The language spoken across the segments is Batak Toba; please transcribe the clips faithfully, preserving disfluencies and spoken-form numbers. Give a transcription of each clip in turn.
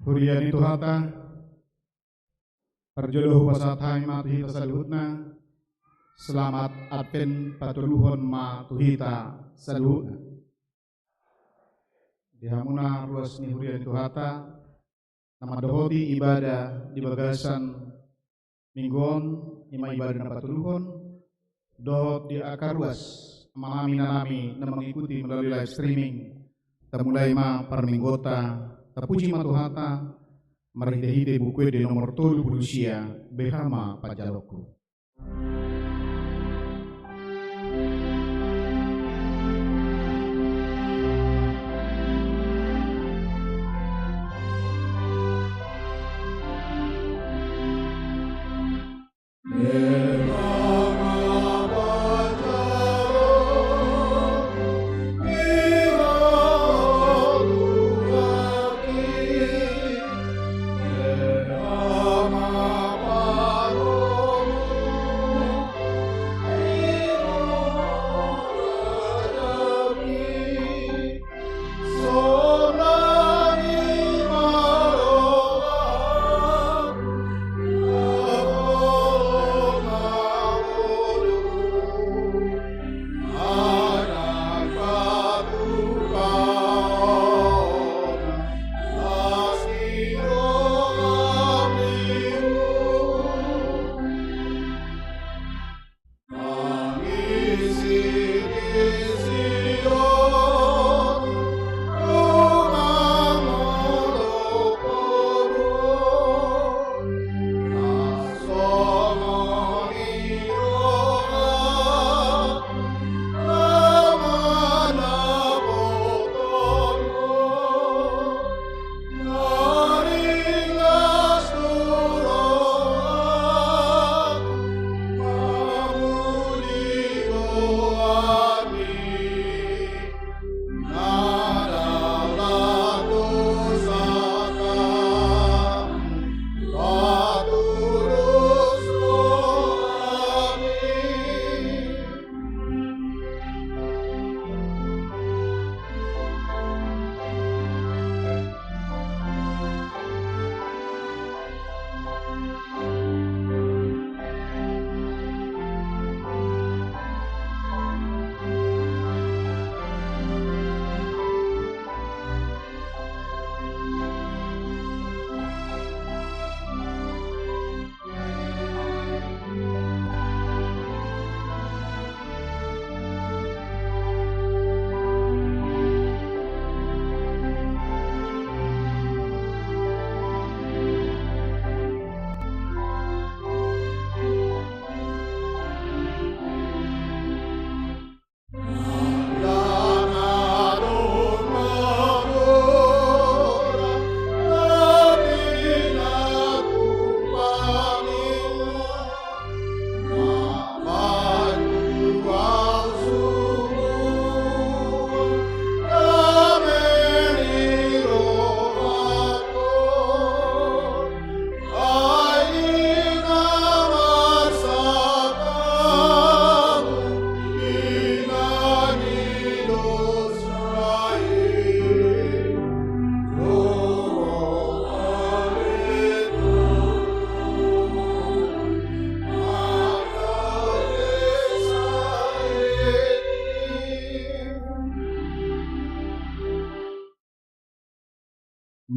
Huria ni Tuhanta, parjolo hupasahat hami ma tu hita saluhutna, selamat Advent patoluhon ma tu hita saluhutna. Di hamuna ruas ni huria ni Tuhanta, na mandohoti ibadah di bagasan minggu on, i ma ibadah na patoluhon, dohot di angka ruas amanami inanami na mengikuti melalui live streaming, tamulai ma parmingguonta, tapuji ma Tuhanta, marhitehite Buku Ende nomor tolu pulu sia, Beha ma panjaloonku.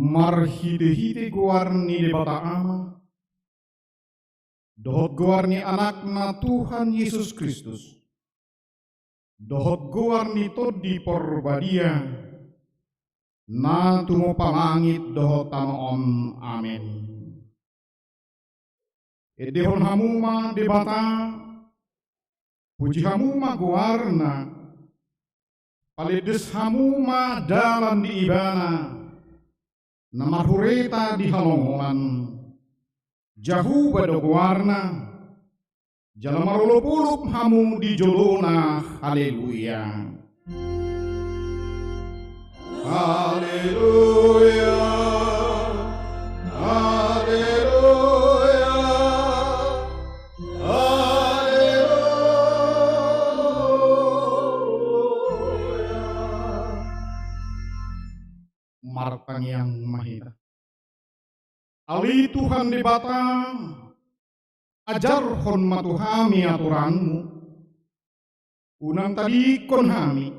Marhitehite goar ni Debata Ama, dohot goar ni Anakna Tuhan Jesus Kristus, dohot goar ni Tondi Parbadia, na tumompa langit dohot tano on. Amen. Endehon hamu ma Debata, puji hamu ma goarna, palendes hamu ma dalan di Ibana, na marhureta di halongolan. Jahowa do goarna, jala marolopolop hamu di jolona. Haleluya. Haleluya. Haleluya. Haleluya. Martangiang ma hita. Ale Tuhan Debata, ajarhon ma tu hami aturanmu. Unang tadingkon hami.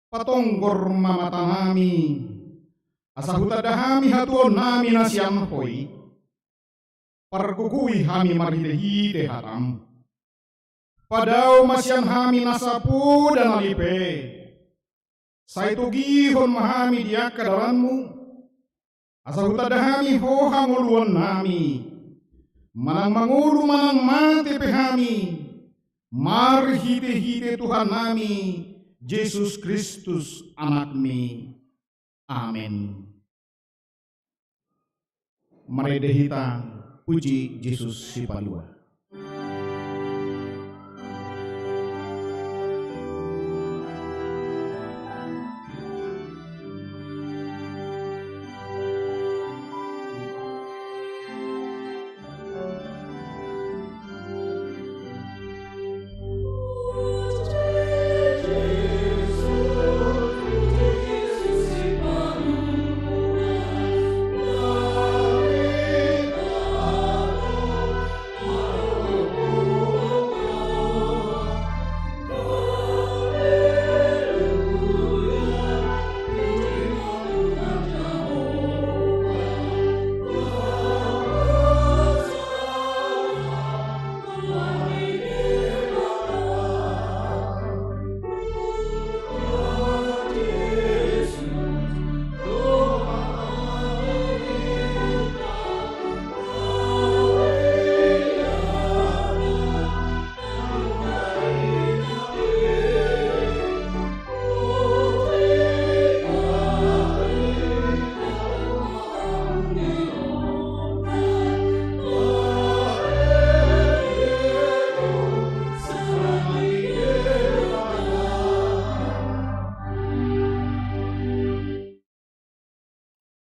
Patonggor ma matanami, asa hutanda hami hatuaonnami na sian Ho i. Pargogoi hami marhitehite hatamu. Padao ma sian hami nasa poda na lipe. Sai togihon ma hami di angka dalanmu, asa hutanda hami Ho hangoluannami. Manang mangolu manang mate pe hami, marhitehite Tuhannami Jesus Kristus Anakmi. Amen. Marende hita, puji Jesus Sipalua.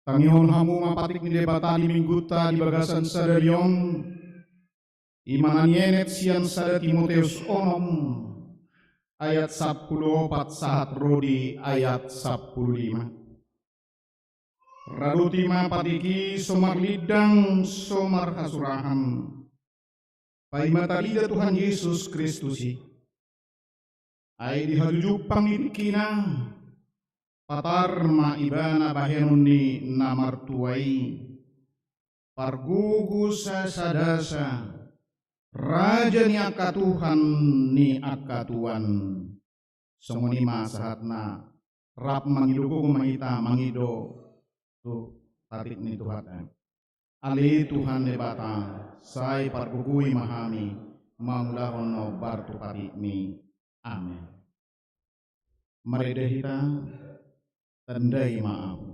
Tangihon hamu ma patik ni Debata di minggunta di bagasan sadari on, i ma na nienet sian sada Timoteus onom ayat sampulu opat sahat ro di ayat sampulu lima. Radoti ma patik i so marlindang so marhasurahan, paima tarida Tuhan Jesus Kristus i. Ai di hajujungpang ni tingkina, patar ma Ibana bahenon ni na martua i. Pargogo sasadasa, Raja ni angka Tuhan ni angka Tuan. Songon i ma sahatna, rap mangido gogo ma hita mangido tu patik ni Tuhanta. Ale Tuhan Debata, sai pargogoi ma hami mangulahon na hombar tu patikmi. Amen. Marende hita, tandai ma ahu.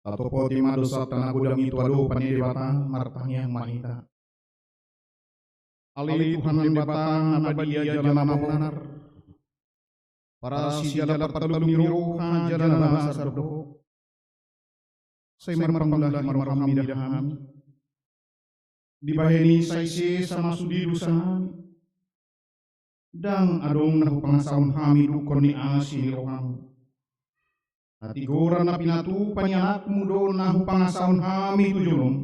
Tatopoti ma dosanta na godang i tu adopan ni Debata. Martangiang ma hita. Ale Tuhan Debata na badia jala na bonar, parasi jala partalu ni roha jala na sardok, sai marpangundahi ma roham mida hami. Dibahen i sai sesa ma sude dosa nami. Ndang adong na hupangasahon hami dungkon ni asi ni roham. Hatigoran na pinatupa ni anakmu do na hupangasahon hami tu jolom.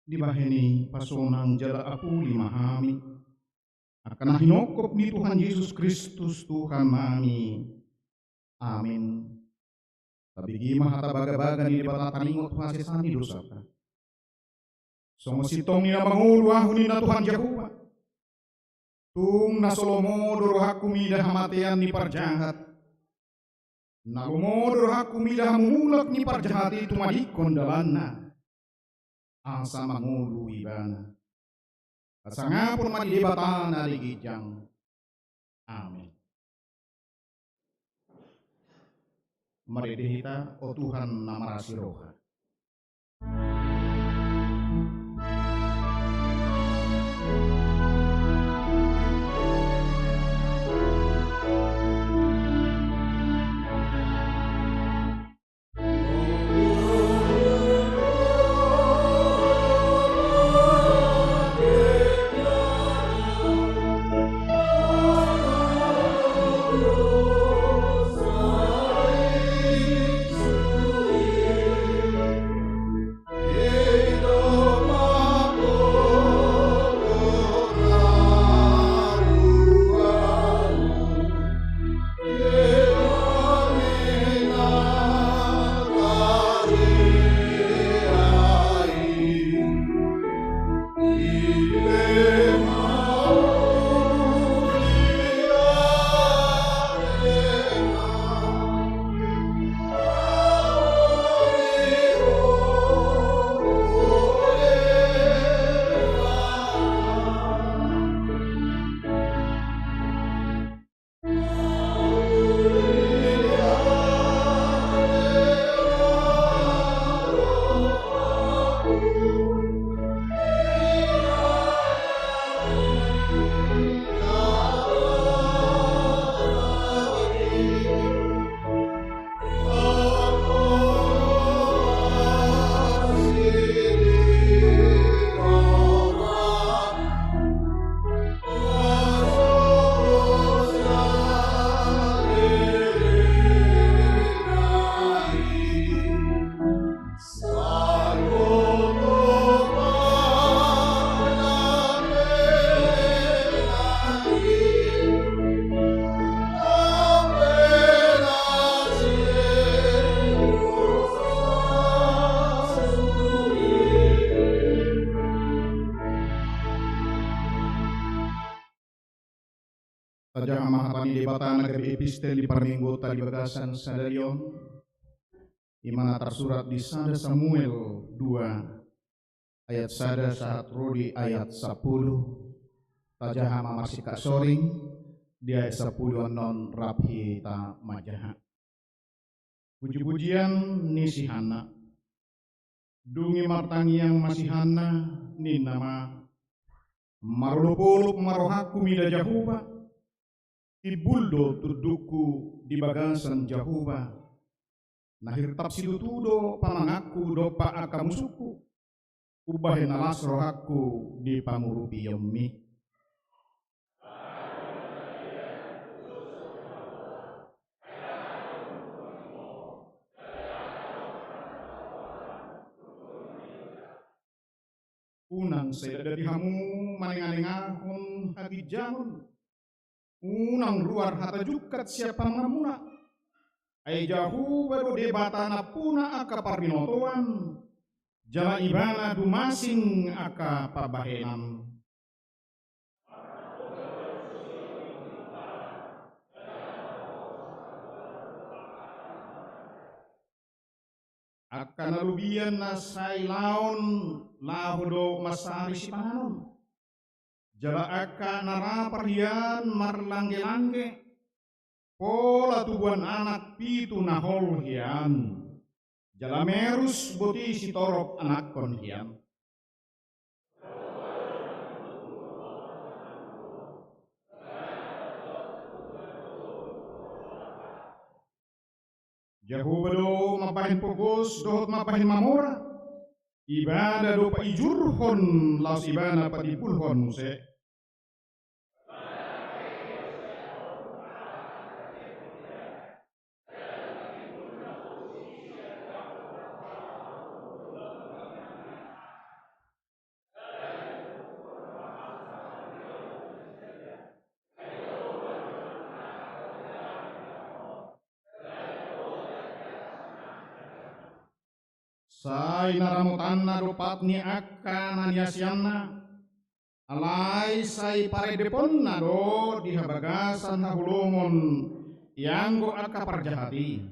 Dibahen i pasonang jala apuli ma hami, angka na hinongkop ni Tuhan Jesus Kristus Tuhan nami. Amen. Tabege ma hata bagabaga ni Debata taringot tu hasesaan ni dosanta. Songon sintong ni na mangolu ahu ninna Tuhan Jahowa. Tung na so lomo do rohangku mida hamatean ni parjahat. Na lomo do rohangku mida hamumulak ni parjahat i tumadingkon dalanna, asa mangolu ibana. Hasangapon ma di Debata na di ginjang. Amen. Marende hita, o Tuhan na marasi roha. Tajaha ma hata ni Debata na gabe epistel di parmingguonta di bagasan sadari on. I ma na tarsurat di sada Samuel dua ayat sada sahat ro di ayat sampulu. Tajaha ma marsingkat soring di ayat sampulu annon rap hita manjaha. Pujipujian ni si Hanna. Dung i martangiang ma si Hanna, ninna ma: Marolopolop ma rohangku mida Jahowa. Timbul do tundukku di bagasan Jahowa. Na hirtap situtu do pamanganku dompak angka musungku. Umbahen na las rohangku di pangurupionmi. Unang sai dadi hamu manenganengahon haginjangon. Unang ruar hata jungkat sian pamanganmuna. Ai Jahowa do Debata nampuna angka parbinotoan, jala Ibana dumasing angka pambahenan. Angka na lobian na sai laon laho do mansari sipanganon. Jala angka na ra parhian marlanggelangge, pola tubuan anak pitu na hol hian. Jala merus boti sitorop anakkon hian. Jahowa do mambahen pogos dohot mambahen mamora. Ibana do paijurhon laos ibana patimbulhon muse. Sai na ramotanna do pat ni angka na niasianna, alai sai parendeponna do di habagasan haholomon ianggo angka parjahat i.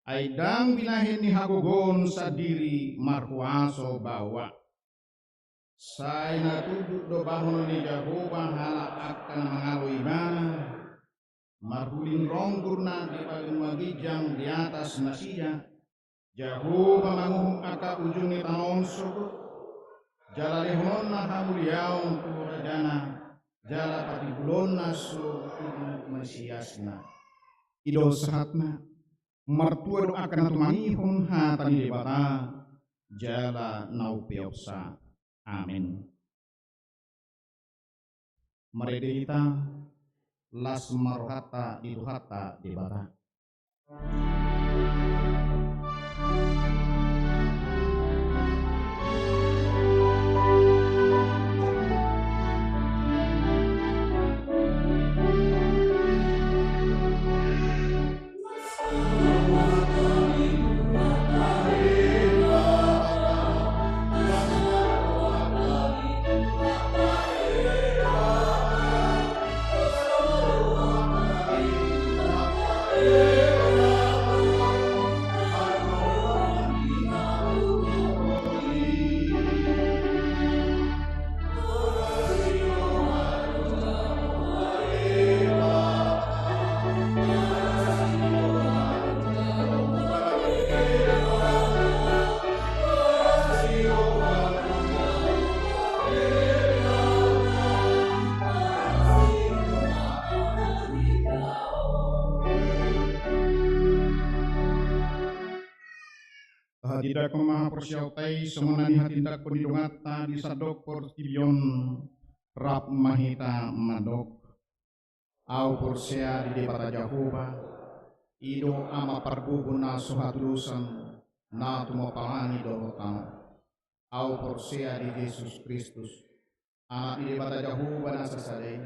Ai ndang binahen ni hagogoon sandiri marhuaso baoa. Sai na tunduk do bahonon ni Jahowa halak angka na mangalo ibana, marhuling ronggurna di pagumaginjang di atas nasida. Jahowa manguhum angka ujung ni tano on sogot, jala lehononna hamuliaon tu rajana, jala patimbulonna sogot tu masiasna. I do sahatna. Martua do angka na tumangihon hata ni Debata jala na umpeopsa. Amen. Marende hita, las ma rohanta di Tuhanta Debata. Tahatindangkon ma haporseaonta i songon na nihatindangkon ni donganta di sandok portibi on. Rap ma hita mandok. Ahu porsea di Debata Jahowa, i do Ama pargogo na so hatudosan, na tumompa langit dohot tano. Ahu porsea di Jesus Kristus, Anak ni Debata Jahowa na sasada i,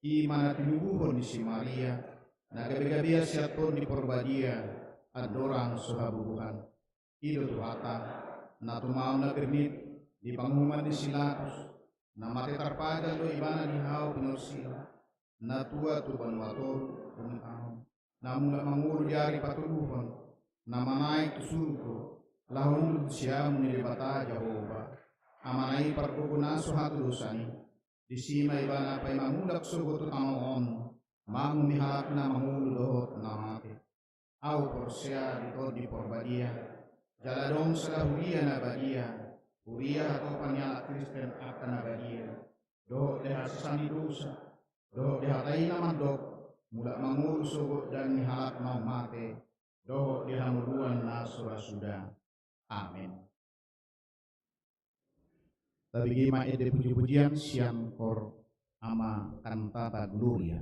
i ma na tinubuhon ni si Maria, na gabe-gabean sian Tondi Porbadia, andorang so habubuhan. I do Tuhanta, na tumaon na bernit di panguhuman ni si Pilatus, na mate tarpajal do ibana di hau pinorsian, na tua tu banua toru dung taon, na mulak mangolu di ari patoluhon, na manaek tu surgo, laho hundul di siamun ni Debata Jahowa, Amana i pargogo na so hatudosan i. Disi ma ibana paima mulak sogot tu tano on, manguhumi halak na mangolu dohot na mate. Ahu porsea di Tondi Porbadia, jala adong sada huria na badia, huria hatopan ni halak Kristen angka na badia, dohot di hasesaan ni dosa, dohot di hata i na mandok, mulak mangolu sogot daging ni halak na mate, dohot di hangoluan na so ra suda. Amen. Tabege ma ende puji-pujian sian Koor Ama Cantata Gloria.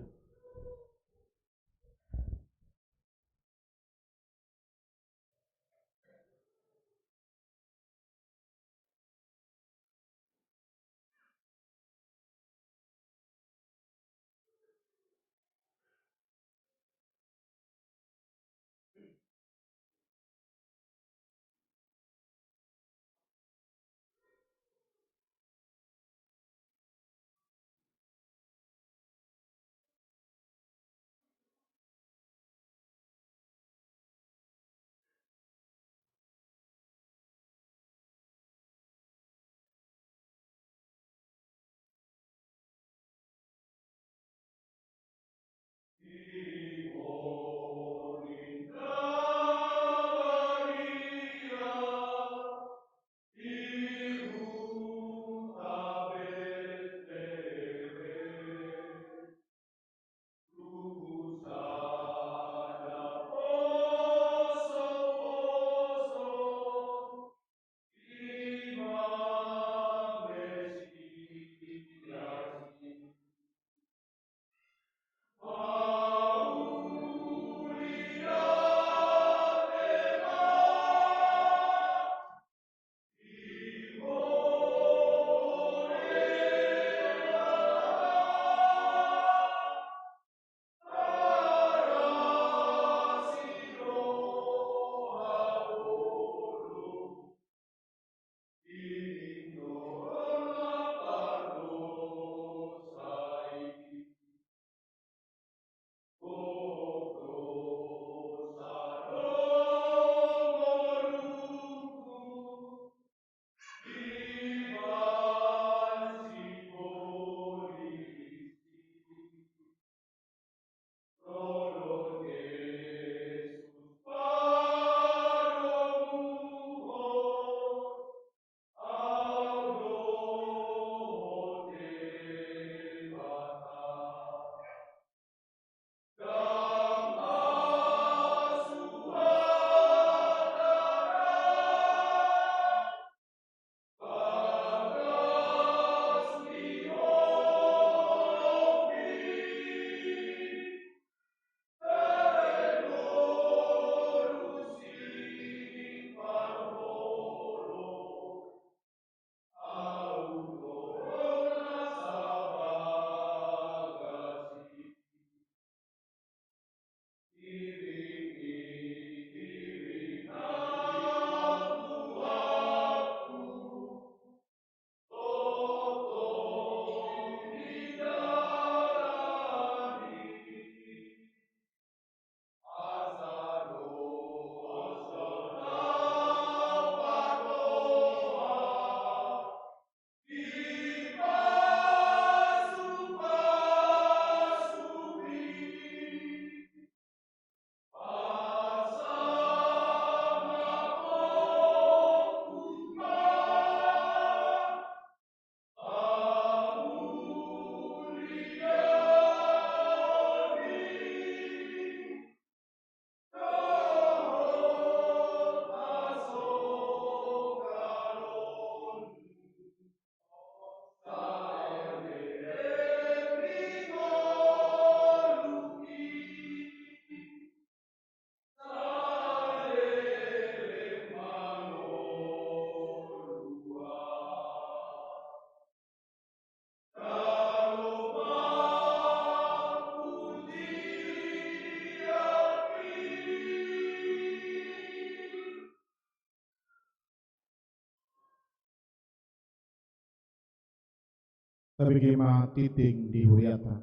Tabege ma tingting di huriata.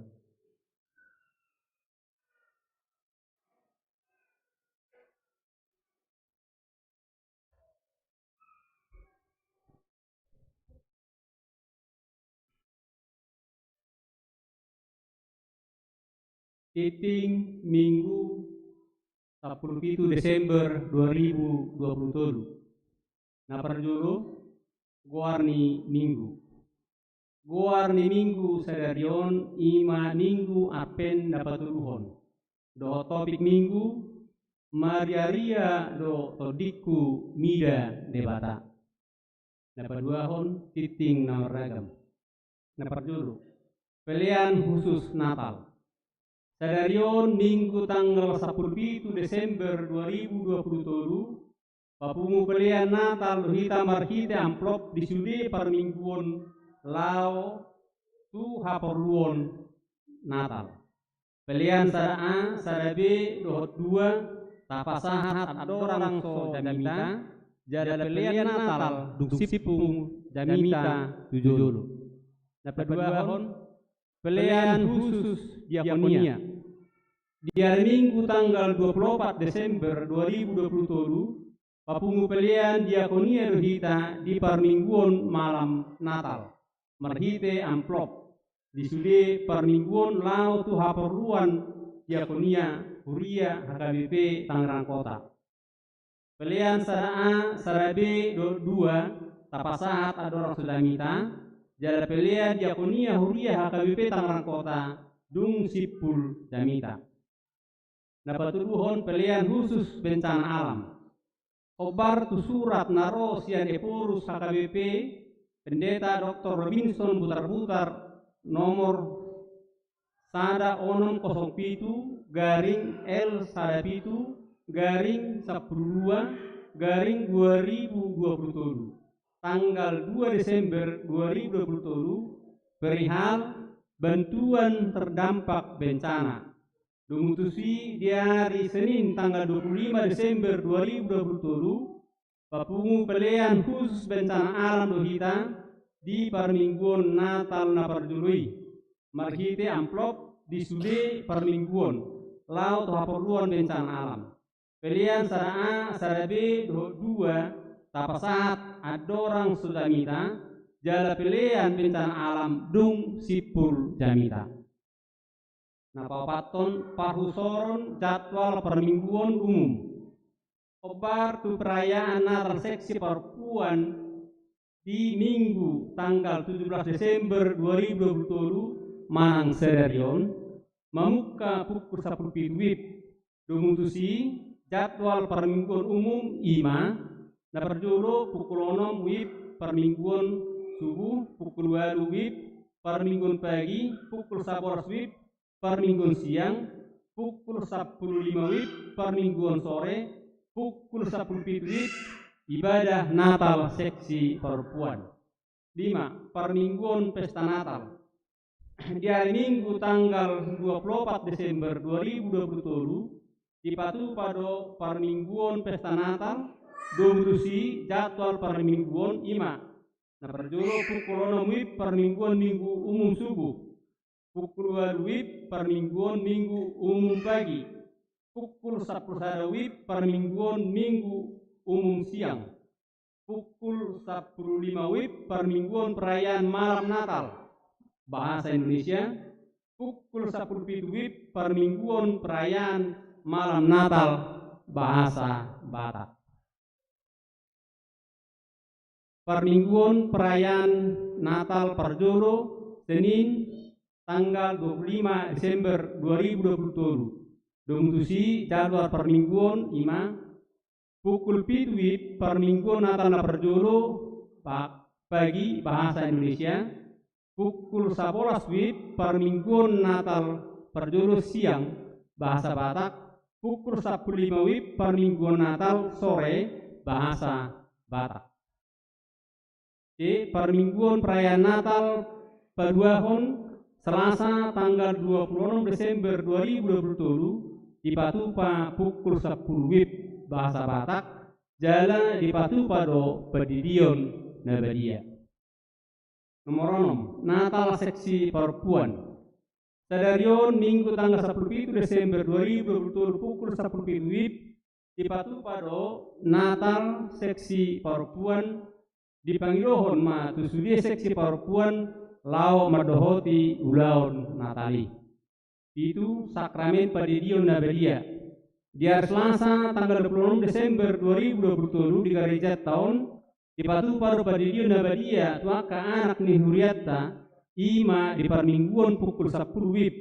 Tingting Minggu sampulu pitu Desember dua ribu dua pulu tolu. Na parjolo, goar ni Minggu. Goar ni Minggu sadari on i ma Minggu Advent na patoluhon. Dohot topik Minggu, mariaria do tondingku mida Debata. Na paduahon, tingting na marragam. Na parjolo, pelean khusus Natal. Sadari on Minggu tanggal sampulu pitu Desember dua ribu dua pulu tolu, papungu pelean Natal do hita marhite amplop di sude parmingguon laho tu haporluon Natal. Pelean sada A, sada B dohot dua tapasahat andorang so jamita, jala pelean Natal dung simpul jamita tu jolo. Na paduahon, pelean khusus diakonia. Di ari Minggu tanggal dua pulu opat Desember dua ribu dua pulu tolu, papungu pelean diakonia do hita di parmingguon malam Natal marhite amplop di sude parmingguon laho tu haporluan diakonia huria H K B P Tangerang Kota. Pelean sada A, sada B dohot dua tapasahat andorang so jamita, jala pelean diakonia huria H K B P Tangerang Kota dung simpul jamita. Na patoluhon, pelean khusus bencana alam. Hombar tu surat na ro sian Ephorus H K B P, Pendeta Doktor Robinson Butarbutar, nomor sada onom kosong pitu garing L sada pitu garing sampulu dua garing dua ribu dua pulu tolu, tanggal dua Desember dua ribu dua pulu tolu, perihal bantuan terdampak bencana. Dung tusi di ari Senin tanggal dua pulu lima Desember dua ribu dua pulu tolu, papungu pelean khusus bencana alam do hita di parmingguon Natal na parjolo i, marhite amplop di sude parmingguon laho tu haporluan bencana alam. Pelean sada A, sada B dohot dua tapasahat andorang so jamita, jala pelean bencana alam dung simpul jamita. Na paopathon, parhusoron jadwal parmingguon umum. Hombar tu perayaan Natal Seksi Parompuan di Minggu tanggal tujuh belas Desember dua ribu dua puluh tolu manang sadari on, mamungka pukul sampulu pitu WIB. Dung tusi, jadwal parmingguon umum i ma: na parjolo pukul onom WIB parmingguon subuh, pukul ualu WIB parmingguon pagi, pukul sabolas WIB parmingguon siang, pukul sampulu lima WIB parmingguon sore, pukul sampulu pitu WIB ibadah Natal Seksi Parompuan. Lima, parmingguon pesta Natal. Di ari Minggu tanggal dua puluh opat Desember dua ribu dua puluh tolu, dipatupa do parmingguon pesta Natal. Dung tusi, jadwal parmingguon i ma: na parjolo pukul onom WIB parmingguon Minggu umum subuh, pukul ualu WIB parmingguon Minggu umum pagi, pukul sampulu sada WIB parmingguon Minggu umum siang, pukul sampulu lima WIB parmingguon perayaan malam Natal bahasa Indonesia, pukul sampulu pitu WIB parmingguon perayaan malam Natal bahasa Batak. Parmingguon perayaan Natal parjolo, Senin, tanggal dua puluh lima Desember dua ribu dua puluh tolu. Dung tusi, jadwal parmingguon i ma: pukul pitu WIB parmingguon Natal na parjolo, pa-, pagi, bahasa Indonesia, pukul sabolas WIB parmingguon Natal parjolo, siang, bahasa Batak, pukul sampulu lima WIB parmingguon Natal sore, bahasa Batak. C, parmingguon perayaan Natal paduahon, Selasa tanggal dua puluh onom Desember dua ribu dua puluh tolu, dipatupa pukul sampulu WIB bahasa Batak, jala dipatupa do Pandidion na Badia. Nomor onom, Natal seksi parompuan. Sadari on Minggu tanggal sampulu pitu Desember dua ribu dua puluh tolu pukul sampulu pitu WIB, dipatupa do Natal seksi parompuan, dipangidohon ma tu sude seksi parompuan laho mandohoti ulaon Natal i. Pitu, Sakramen Pandidion na Badia. Di ari Selasa tanggal dua puluh enam Desember dua ribu dua puluh tolu di garejanta on, dipatupa do pandidion na badia tu angka anak ni hurianta, i ma di parmingguon pukul sampulu WIB.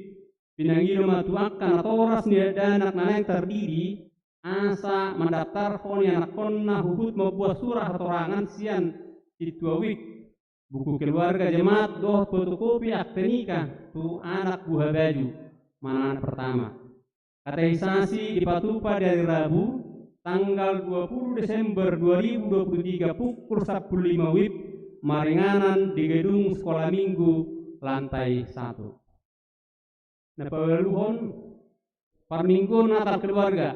Pinangido ma tu angka natoras ni dakdanak na naeng tardidi, asa mandaftarhon ianakhonna huhut mambuat surat hatorangan sian sintua WIK, buku keluarga jemaat dohot fotokopi akte nikah tu anak buha baju, manang anak pertama. Katekisasi dipatupa di ari Rabu, tanggal dua puluh Desember dua ribu dua puluh tiga pukul sampulu lima WIB, maringanan di gedung Sekolah Minggu lantai satu. Na paualuhon, parmingguon Natal keluarga.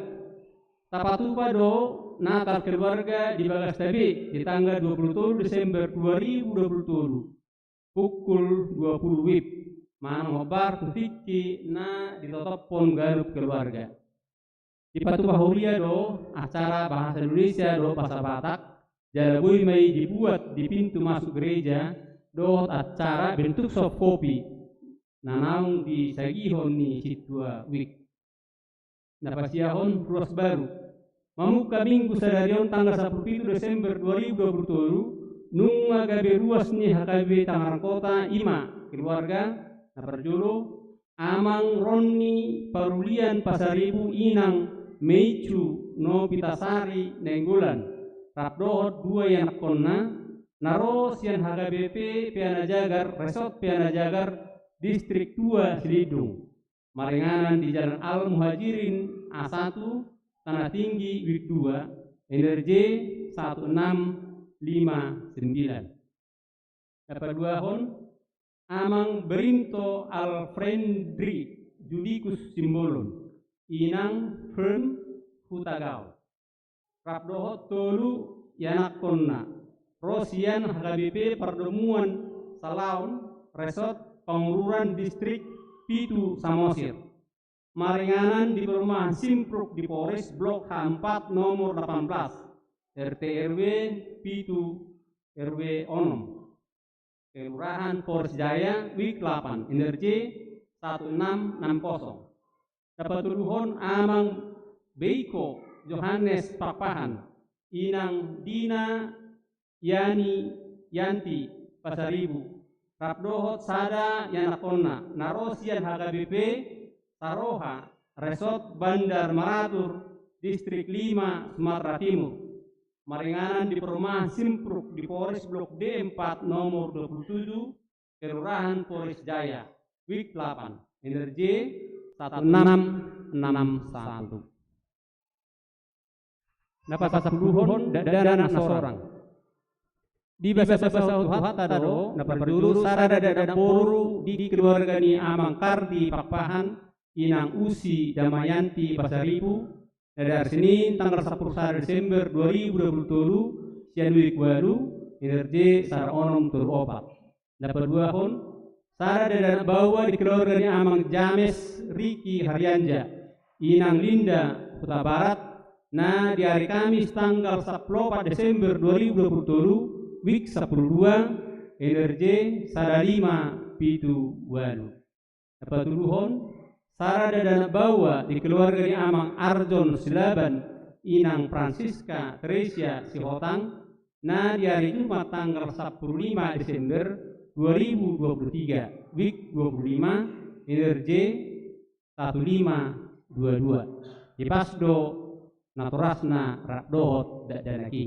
Tapatupa do Natal keluarga di bagasta be di tanggal dua puluh tolu Desember dua ribu dua puluh tolu, pukul dua puluh WIB, manang hombar tu tingki na ditotophon ganup keluarga. Dipatupa huria do acara bahasa Indonesia dohot bahasa Batak, jala boi ma i dibuat di pintu masuk gereja dohot acara bentuk soft copy na naung disagihon ni sintua WIK. Na pasiahon, ruas baru. Mamungka Minggu sadari on tanggal sampulu pitu Desember dua ribu dua puluh tolu, nunga gabe ruas ni HKBP Tangerang Kota, i ma keluarga. Na parjolo, Amang Ronni Parulian Pasaribu, Inang Meicu Nopitasari Nainggolan, rap dohot dua ianakhonna, na ro sian HKBP Peana Jagar, Resort Peana Jagar, Distrik dua Silindung. Maringanan di Jalan Al Muhajirin A satu, Tanah Tinggi, WIK dua, NRJ satu enam lima sembilan. Na paduahon, Amang Berinto Alfrendri Judikus Simbolon, Inang Firm Hutagaol, rap dohot tolu ianakhonna, ro sian HKBP Pardomuan Salaon, Resort Pangururan, Distrik pitu Samosir. Maringanan di Perumahan Simpruk di Polres, Blok H empat, nomor delapan belas, RT RW pitu, RW onom, Kelurahan Polres Jaya, WIK delapan, NRJ satu enam enam kosong. Na patoluhon, Amang Beiko Johannes Pakpahan, Inang Dina Yani Yanti Pasaribu, rap dohot sada ianakhonna, na ro sian HKBP Saroha, Resort Bandar Maratur, Distrik lima, Sumatera Timur. Maringanan di Perumahan Simpruk di Polres, Blok D empat, nomor dua puluh tujuh, Kelurahan Polres Jaya, WIK delapan, NRJ satu enam enam satu. Na pasapuluhon, da-, dakdanak na sorang. Dibasabasahon Tuhanta do, na parjolo, sada dakdanak boru di keluarga ni Amang Kardi Pakpahan, Inang Usi Damayanti Pasaribu, na di ari Senin tanggal sampulu sada Desember dua ribu dua puluh tolu, sian WIK ualu, NRJ sada onom tolu opat. Na paduahon, sada dakdanak baoa di keluarga ni Amang James Riki Harianja, Inang Linda Hutabarat, na di ari Kamis tanggal sampulu opat Desember dua ribu dua puluh tolu, WIK sampulu dua, NRJ sada lima pitu ualu. Na patoluhon, sada dakdanak baoa di keluarga ni Amang Arjon Silaban, Inang Francisca Teresia Sihotang, na di ari Jumat tanggal sampulu lima Desember dua ribu dua puluh tiga, WIK dua puluh lima, NRJ satu lima dua dua. Dipas do natorasna rap dohot dakdanak i.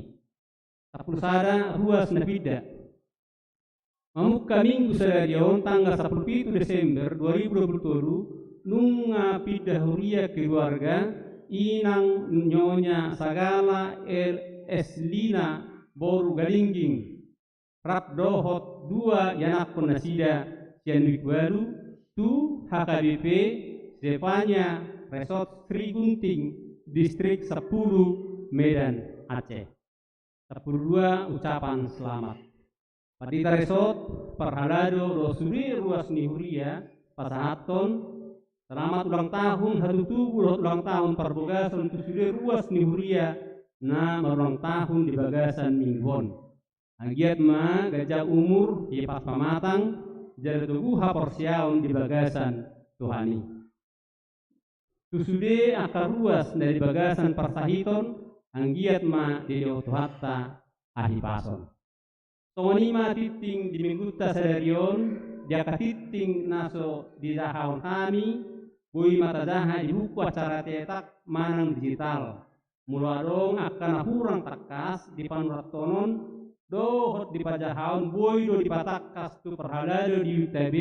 Sampulu sada, ruas na pinda. Mamungka Minggu sadari on tanggal sampulu pitu Desember dua ribu dua puluh tolu, nunga pinda huria keluarga Inang Nyonya Sagala El Eslina boru Galingging, rap dohot dua ianakhon nasida sian WIK ualu, tu HKBP Zefania, Resort Sri Gunting, Distrik sampulu, Medan, Aceh. Sampulu dua, ucapan selamat. Pandita Resort, parhalado dohot sude ruas ni huria, pasahathon selamat ulang tahun hatutubu dohot ulang tahun parbagason tu sude ruas ni huria na marulang tahun di bagasan minggu on. Anggiat ma ganjang umur, hipas pamatang, jala togu haporseaon di bagasan Tuhan i. Tu sude angka ruas na di bagasan parsahiton, anggiat ma dilehon Tuhanta hahipason. Songon i ma tingting di minggunta sadari on, di angka tingting na so dijahahon hami, boi ma tajaha di buku acara cetak manang digital. Molo adong angka na hurang tangkas di panurathon on dohot di pajahaon, boi do dipatangkas tu parhalado di U T B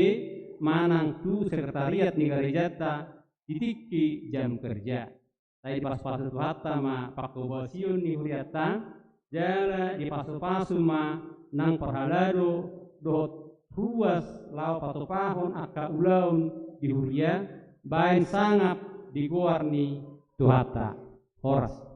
manang tu sekretariat ni garejanta di tingki jam kerja. Sai dipasupasu Tuhanta ma panghobasion ni hurianta, jala dipasupasu ma nang parhalado dohot ruas laho patupahon angka ulaon di huria, baen sangap di goar ni Tuhanta. Horas.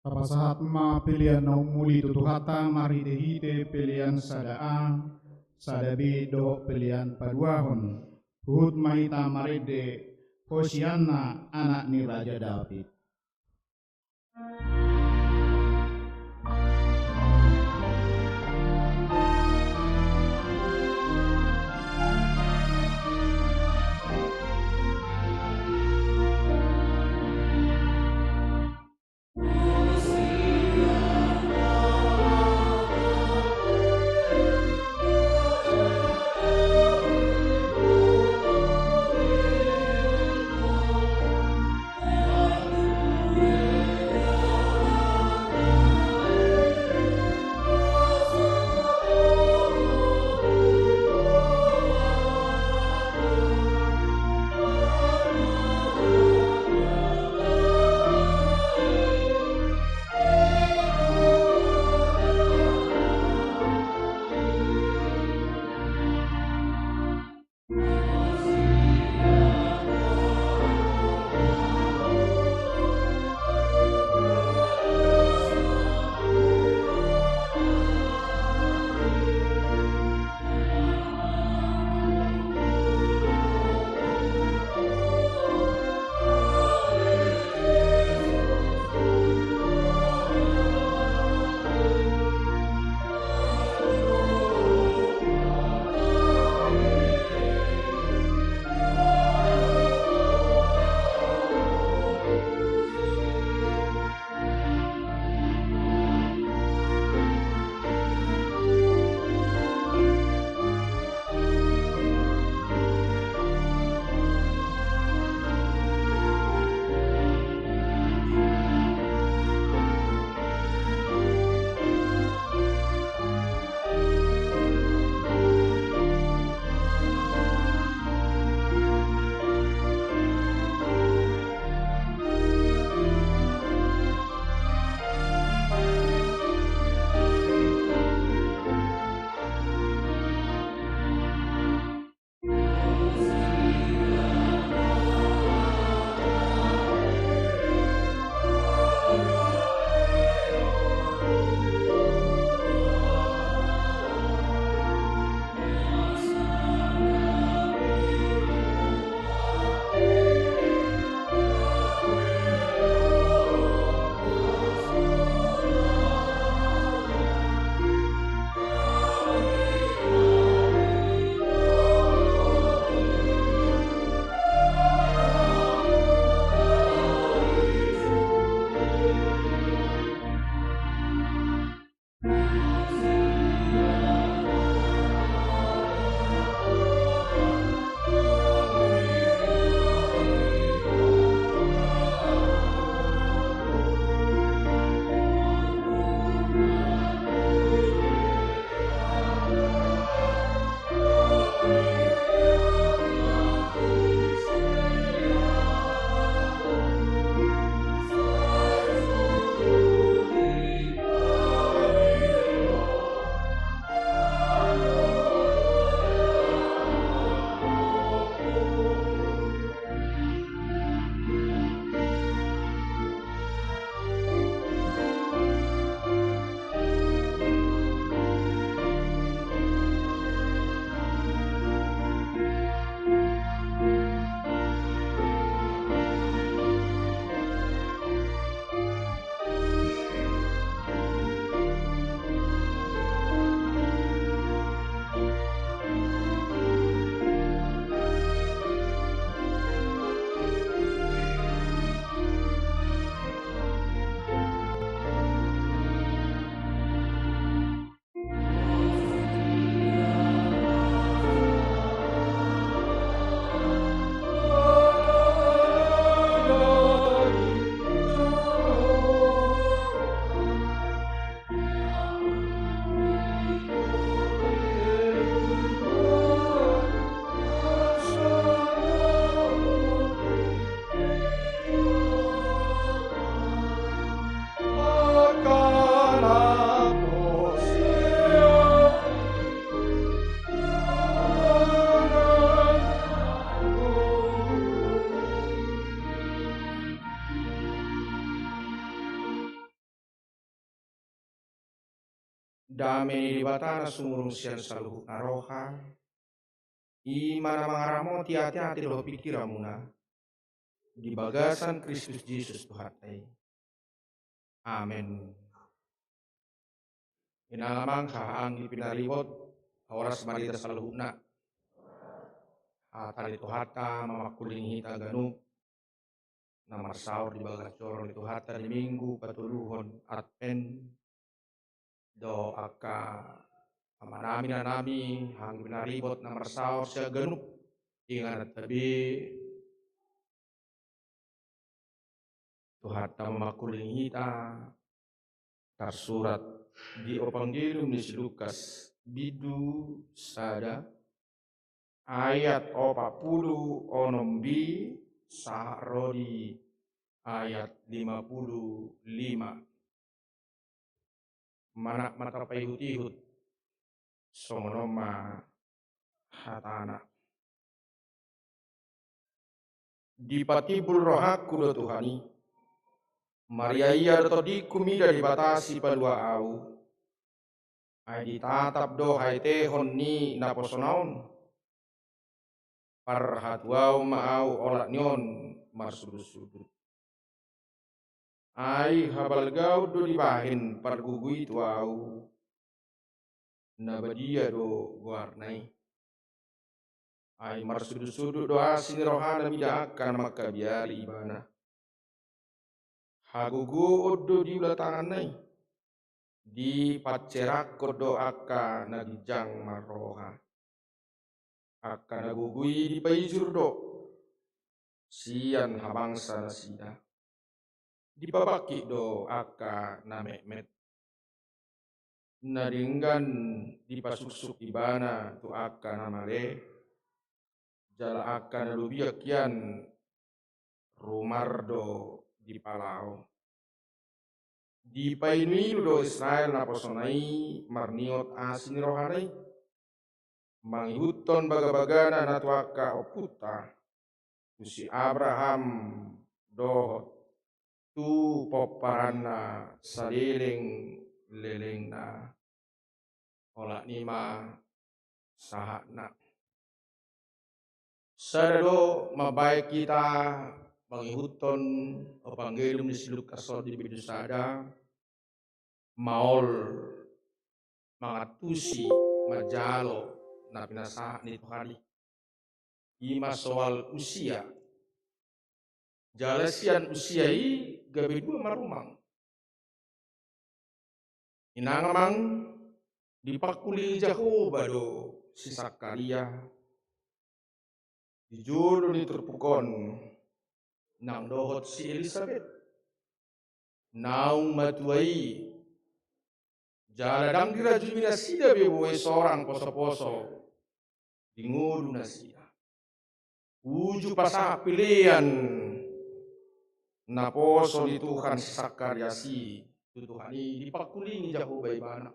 Tapasahat ma pelean na umuli tu Tuhanta marhitehite pelean sada A, sada B dohot pelean paduahon. Huhut ma hita marende Hosianna, anak ni Raja Daud. Dame ni Debata na sumurung sian saluhut na roha, i ma na mangaramoti ateate dohot pingkiranmuna di bagasan Kristus Jesus Tuhanta i. Amen. Inang amang, haha anggi pinaribot, horas ma di hita saluhutna. Hata ni Tuhanta ma mangkulingi hita ganup na marsaor di bagas joro ni Tuhanta di Minggu patoluhon Advent. Do angka amanami, inanami, haha anggi pinaribot na marsaor sian ganup ingananta be. Tuhanta ma mangkulingi hita, tarsurat di Evangelium ni si Lukas bindu sada, ayat opat pulu onom b sahat ro di ayat lima pulu lima. Manat ma tapaihut-ihut, songon on ma hatana. Dipatimbul rohangku do Tuhan i. Maria-ia do tondingku mida Debata Sipalua au. Ai ditatap do haetehon ni naposona on. Parhatuaon ma au olat ni on marsudut-sudut. Ai habalgaon do dibahen pargugu i tu au. Na badia do goarna i. Ai marsudut-sudut do asi ni rohana mida angka na mangkabiari ibana. Hagogoon do diula tanganna i. Dipanserakhon do angka na ginjang marroha. Angka na gogo i dipaijur do sian habangsa nasida. Dipabangkit do angka na metmet. Na denggan dipasuksuk ibana tu angka na male. Jala angka na lobi angkian rumar do dipalaho. Dipainu-inu do Israel naposona i marningot asi ni rohana i. Mangihuthon bagabagana na tu angka ompunta. Tu si Abraham dohot tu pomparanna saleleng-lelengna. Olat ni ma sahatna. Sada do mambahen hita mangihuthon Evangelium ni si Lukas on di bindu sada, maol mangantusi manjalo na pinasahat ni Tuhan i. I ma soal usia. Jala sian usia i gabe dua ma rumang. Inang amang, dipangkulingi Jahowa do si Sakaria di jolo ni turpuk on nang dohot si Elisabet. Naung matua i, jala ndang dirajumi nasida be boe sorang poso-poso di ngolu nasida. Uju pasahat pelean naposo ni Tuhan si Sakarias i tu Tuhan i, dipangkulingi Jahowa ibana.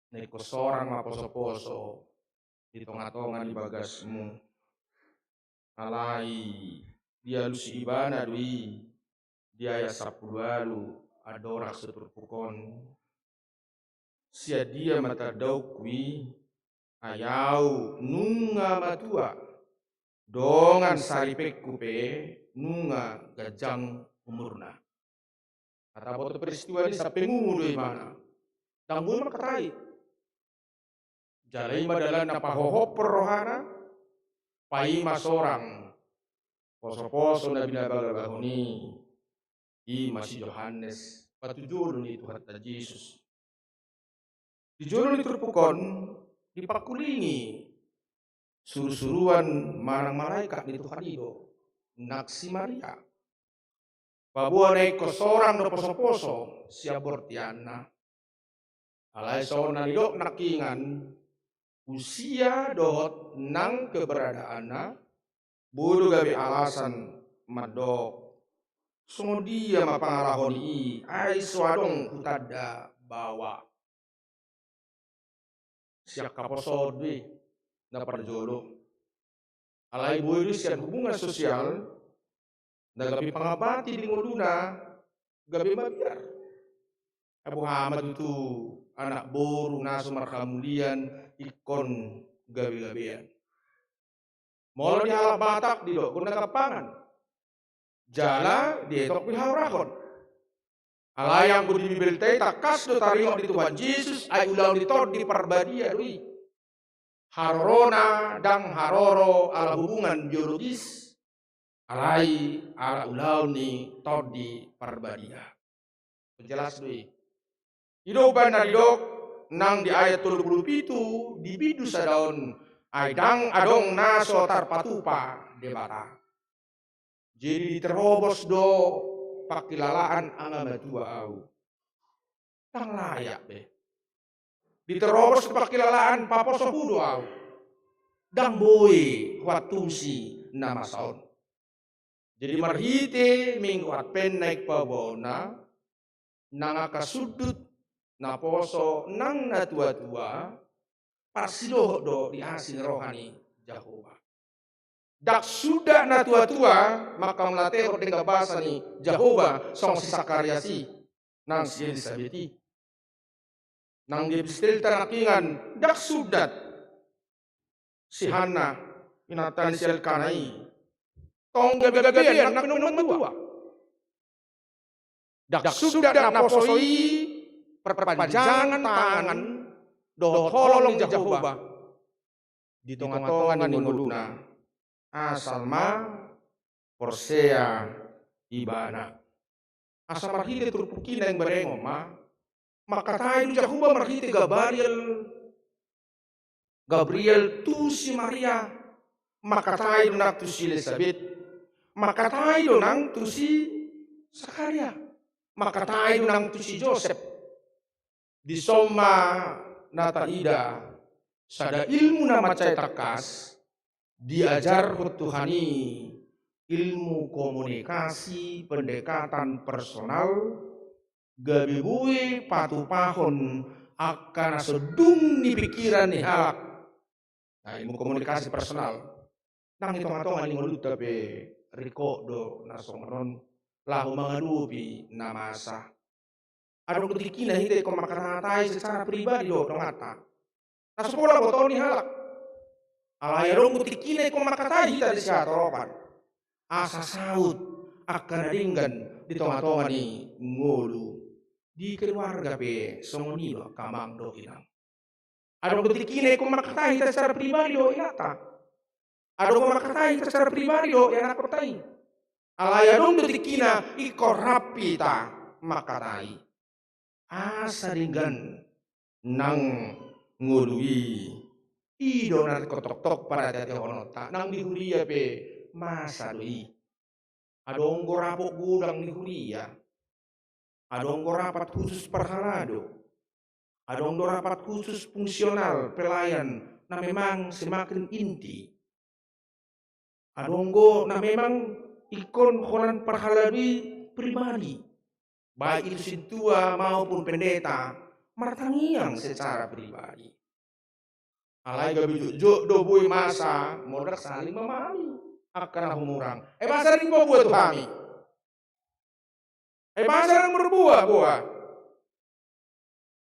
Na ingkon sorang ma poso-poso di tonga-tonga ni bagasmu. Alai dialusi ibana do i di ayat sampulu ualu andorang so turpuk on. Sian dia ma tandaonku i, ai au nunga matua, dongan saripenku pe nunga ganjang umurna. Hata boto peristiwa ni sampe ngumu do ibana. Ndang boi mangkatai. Jala i ma dalan na pahohophon rohana, paima sorang poso-poso na binabagabahon i, i ma si Johannes, patujolo ni Tuhanta Jesus. Di jolo ni turpuk on, dipangkulingi suru-suruan manang malaikat ni Tuhan i do, nang si Maria. Paboa na ingkon sorang do poso-poso sian bortianna. Alai songon na nidok nangkiningan, usia dohot nang keberadaanna, boi do gabe alasan mandok, songon dia ma pangalaho ni i, ai so adong hutanda baoa. Sian haposoon do i na parjolo. Alai boi do i sian hubungan sosial na gabe pangambati di ngoluna gabe mabiar. Ai boha ma tutu anak boru na so marhamulian ingkon gabe-gabean. Molo di halak Batak didok gondang gampangan, jala dietok pe haurahon. Alai anggo di Bibelta i tangkas do taringot di Tuhan Jesus, ai ulaon ni Tondi Parbadia do i. Harorona ndang haroro ala hubungan biologis, alai ala ulaon ni Tondi Parbadia. Jelas do i. I do umbahen na didok nang di ayat tolu pulu pitu, di bindu sada on, ai ndang adong na so tarpatupa Debata. Jadi diterobos do pangkilalaan angamatua au. Ndang layak be. Diterobos do pangkilalaan paposo hu do au. Ndang boi huantusi na masa on. Jadi marhite Minggu Advent naeng paboaonna, nang angka sundut naposo nang natuatua, parsidohot do di asi ni roha ni Jahowa. Ndang suda natuatua manghamauliatehon denggan basa ni Jahowa songon si Sakarias i nang si Elisabet i. Nang di epistelta nangkiningan, ndang suda si Hanna, inanta ni si Elkana i, tong gabe-gabean nang pe na ummatua. Ndang suda naposo i perpanjangan tangan dohot holong ni Jahowa di tonga-tonga ni ngoluna, asal ma porsea ibana. Asa marhite turpuk i naeng bereng on ma, mangkatai do Jahowa marhite Gabriel, Gabriel tu si Maria, mangkatai do nang tu si Elisabet, mangkatai do nang tu si Sakaria, mangkatai do nang tu si Josep. Dison ma na taida sada ilmu na mansai tangkas diajarhon Tuhan i, ilmu komunikasi, pendekatan personal, gabe boi patupahon angka na so dung di pingkiran ni halak. Nah, ilmu komunikasi personal. Nang di tonga-tonga ni ngolunta pe ringkot do na songon on laho mangadopi na masa. Adong do tingkina hita ingkon mangkatai secara pribadi dohot donganta na so pola botoon ni halak. Alai adong do tingkina ingkon mangkatai hita di sihatoropan, asa saut angka na denggan di tonga-tonga ni ngolu. Di keluarga pe songon i do angka amang dohot inang. Adong do tingkina ingkon mangkatai hita secara pribadi dohot inanta. Adong do mangkatai hita secara pribadi dohot ianakhonta i. Alai adong do tingkina ingkon rap hita mangkatai, asa denggan nang ngolu i. I do na ringkot toktok parhitehonon ta nang di huria pe. Masa do i. Adong do rapot godang di huria. Adong do rapat khusus parhalado. Adong do rapat khusus fungsional pelayan na memang semakin inti. Adong do na memang ingkon holan parhalado i pribadi, baik itu sintua maupun pendeta, martangiang secara pribadi. Alai gabe jotjot do boi masa molo ndang saling memahami angka na humurang. Eh, masa ring paboa tu hami? Eh, masa ndang marboa boa?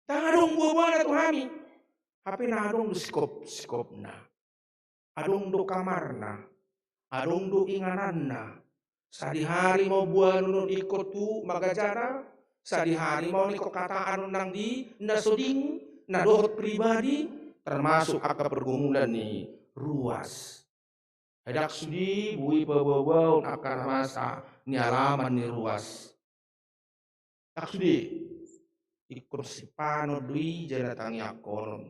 Ndang adong boa-boana tu hami. Hape na adong do sikop-sikopna. Adong do kamarna. Adong do ingananna. Sadihari ma on boanon on ingkon tu magajana, sadihari ma on ingkon hataon on nang di na so ding, na dohot pribadi, termasuk angka pergumulan ni ruas. Ai ndang sude boi paboa-boaon angka na masa nialaman ni ruas. Ndang sude, ingkon sipanon do i jala tangiangkonon.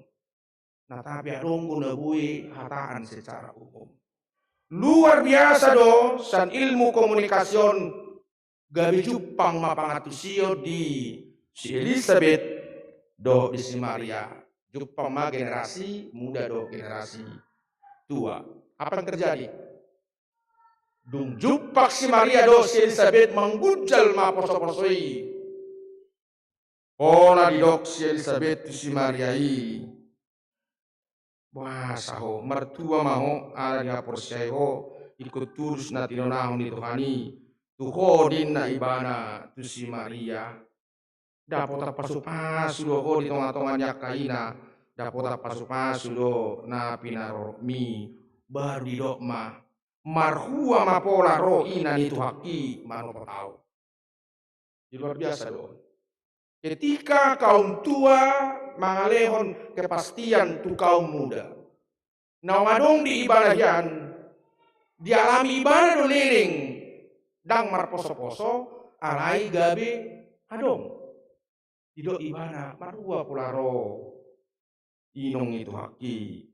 Nah, tapi adong do na boi hataon secara umum. Luar biasa do sian ilmu komunikasi on, gabe jumpang ma pangantusion di si Elisabet dohot di si Maria. Jumpang ma generasi muda dohot generasi tua. Apa yang terjadi? Dung jumpang si Maria dohot si Elisabet, manggunjal ma poso-poso i. Pola didok si Elisabet tu si Maria i, boasa ho, martua ma ho ala dihaporseai ho ingkon turus na tinonahon ni Tuhan i tu ho, ninna ibana tu si Maria. Dapotan pasupasu do ho di tongatonga ni angka ina, dapotan pasupasu do na pinarorotmi. Baru didok ma, marhua ma pola ro ina ni Tuhanki manopot ahu. Jadi luar biasa do. Ketika kaum tua mangalehon kepastian tu kaum muda, naung adong di ibana hian, dialami ibana do leleng, ndang marposoposo, alai gabe adong. Didok ibana, marhua pola ro inong ni Tuhanki.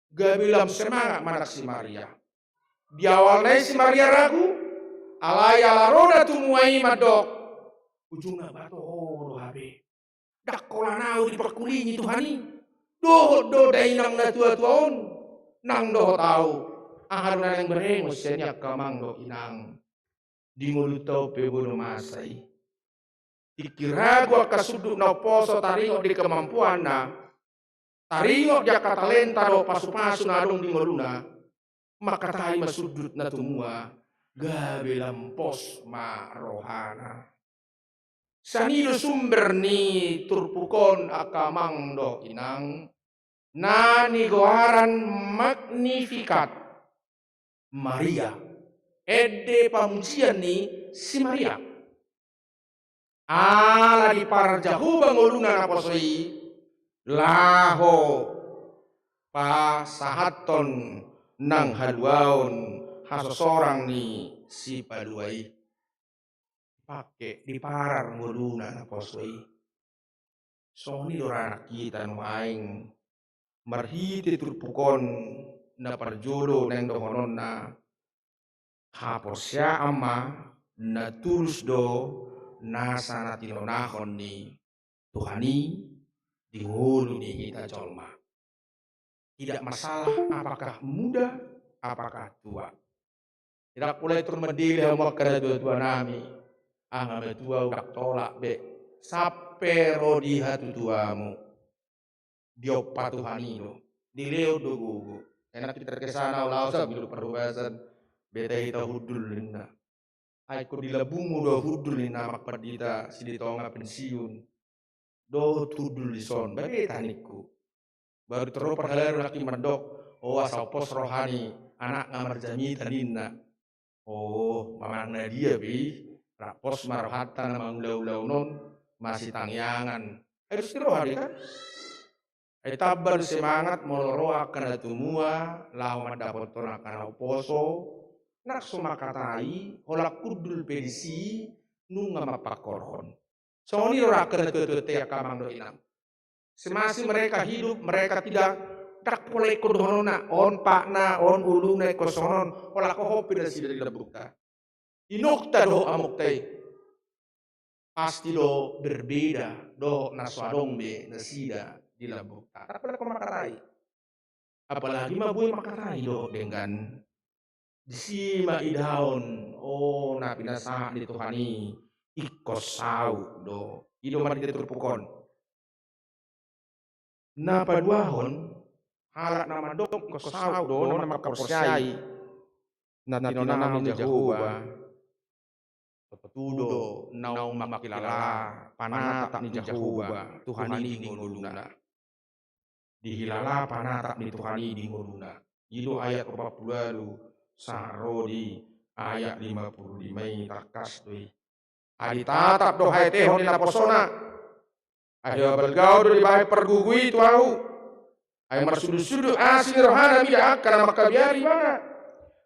Gabe lam semangat ma nang si Maria. Di awalna i si Maria ragu, alai ala ro na tumua i mandok, ujungna ba toho do hape. Ndang holan ahu diparkulingi Tuhan i. Dohot do dainang na tuatua on, nang dohot ahu. Aha do na naeng berengos sian i angka amang dohot inang. Di ngolunta on pe boi do masa i. Tingki ragu angka sundut na umposo taringot di kemampuanna, taringot di angka talenta dohot pasupasu na adong di ngoluna, mangkatai ma sundut na tumua, gabe lam pos ma rohana. Sian i do sumber ni turpuk on angka amang dohot inang, na nigoaran Magnificat, Maria, ende pamujian ni si Maria. Ala diparar Jahowa ngoluna naposo i, laho pasahathon nang haluaon hasosorang ni Sipalua i. Pake diparar ngoluna naposo i. Songon i do ranak hita nuaeng, marhite turpuk on na parjolo naeng dohononna, haporseaon ma na tulus do nasa na tinonahon ni Tuhan i di ngolu ni hita jolma. Tidak masalah apakah muda, apakah tua. Tidak pola i tor mandele hamu angka natuatua nami. Aha matua, ndang tolap be. Sampe ro di hatutuamu. Diompa Tuhan i do. Dilehon do gogo. Enak hita terkesana ulaon sambil parhubasan. Beta hita hundul ninna. Ai ingkon di lambungmu do hundul ninna, amang pandita Silitonga pensiun. Dohot hundul dison, ba beta ningku. Baru taro parhalado nangkin mandok, o asa pos roha ni anakna marjamita ninna. O, manang na dia pe i, rap pos ma rohanta na mangulaulaon on, masitangiangan. Ai dos ni roha do i kan? Ai tamba do semangat molo ro angka na tumua laho mandapothon angka na umposo, nang so mangkatai, holan hundul pe disi, nunga mampangkorhon. Songon i do angka na tuatua i angka amang dohot inang. Semasi mereka hidup, mereka tidak, ndang pola ingkon dohononna, on patna, on uluna, ingkon songon on, holan hohom pe nasida di lambungta. Inongta dohot amongta i. Pasti do berbeda dohot na so adong be nasida di lambungta. Ndang pola ingkon mangkatai. Apalagi ma boi mangkatai dohot denggan. Disi ma idaon, o na pinasahat ni Tuhan i, ingkon saut do. I do marhite turpuk on. Na paduahon, halak na mandok ingkon saut do, na mangkaporseai na tinonahon ni Jahowa. Tontu do naung mangkilala panatap ni Jahowa Tuhan i di ngoluna. Dihilala panatap ni Tuhan i di ngoluna. I do ayat opat pulu ualu sahat ro di ayat lima pulu lima i, tangkas do i. Ai ditatap do haetehon ni naposona. Ai habalgaon do dibahen pargugu i tu ahu. Ai marsudutsudut asi ni rohana mida angka na mangkabiari ibana.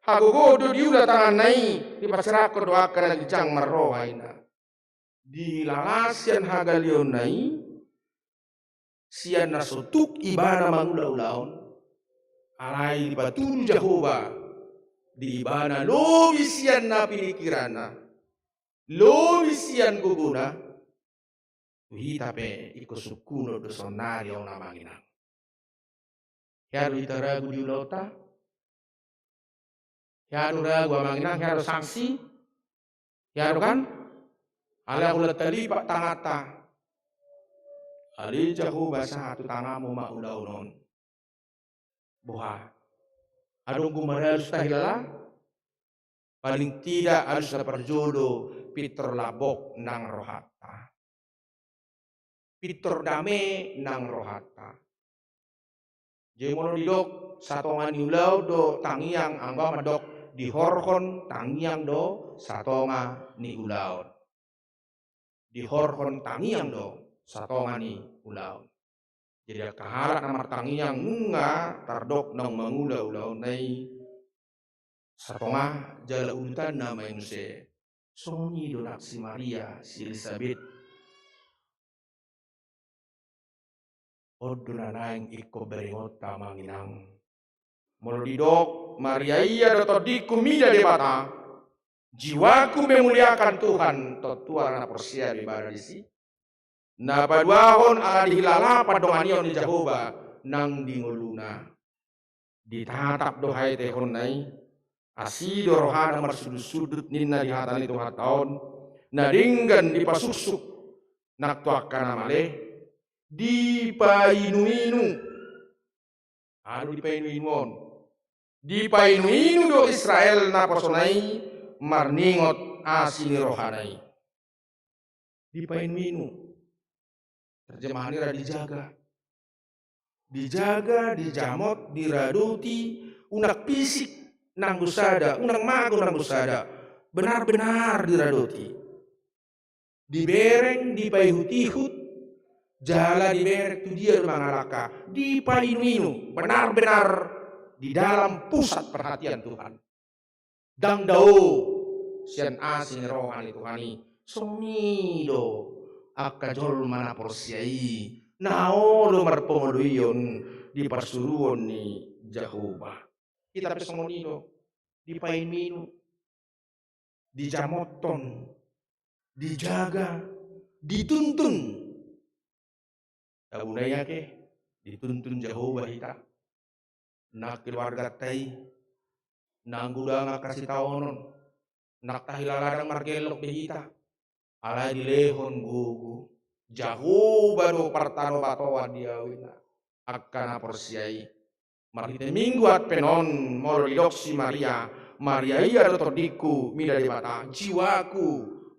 Hagogoon do diula tanganna i, diparserakhon do angka na ginjang marroha inna. Dihilala sian hagaleonna i, sian na so tuk ibana mangulaulaon, alai dipatudu Jahowa di ibana lobi sian na pinikiranna, lobi sian gogona, tu hita pe ingkon sungkunon do saonari on amang inang. Hea do hita ragu di ulaonta? Hea do ragu amang inang, hea do sangsi? Hea do kan? Alai holan talipat tanganta. Alai Jahowa sahat tu tanganmu ma ulaon on. Boha? Adong gumar alus tahilala? Paling tidak alus na parjolo pintor lambok nang rohanta. pintor dame nang rohanta. Jadi molo didok satonga ni ulaon do tangiang, anggo au mandok dihorhon tangiang do satonga ni ulaon. Dihorhon tangiang do satonga ni ulaon. Jadi angka halak na martangiang nunga tardok naung mangula ulaonna i, satonga jala udutanna ma i muse. Songon i do nang si Maria, si Elisabet. On do na naeng ingkon berengonta, amang inang. Molo didok, Maria ia do tondingku mida Debata, jiwaku memuliakan Tuhan, tontu ala na porsea do ibana disi. Na paduahon ala dihilala pandonganion ni Jahowa nang di ngoluna. Ditatap do haetehonna i, asi do rohana marsudutsudut ninna di hata ni Tuhanta on, na denggan dipasuksuk nang tu angka na male, dipainuinu. Alu dipainuinu on. Dipainuinu do Israel naposona i marningot asi ni rohana i. Dipainuinu. Terjemahan ni ra dijaga. Dijaga, dijamot, diradoti, unang pisik nanggo sada, unang mago nanggo sada. Benar-benar diradoti. Dibereng, dipaihut-ihut, jala dibereng tu dia do mangalangka, dipainuinu, benar-benar di dalam pusat perhatian Tuhan. Ndang dao sian asi ni roha ni Tuhan i. Songon i do angka jolma na porsea i, na olo marpangoloion di parsuruon ni Jahowa. Hita pe songon i do, dipainuinu, dijamothon, dijaga, dituntun. Tabunai ake, dituntun Jahowa hita. Nang keluarganta i, nang godang angka sitaonon, nang tahilala ndang margellok be hita. Alai dilehon gogo. Jahowa do partanobatoan di au inna. Angka na porsea i. Marhite Minggu Advent on, molo didok si Maria, Maria ia do tondingku mida Debata, jiwaku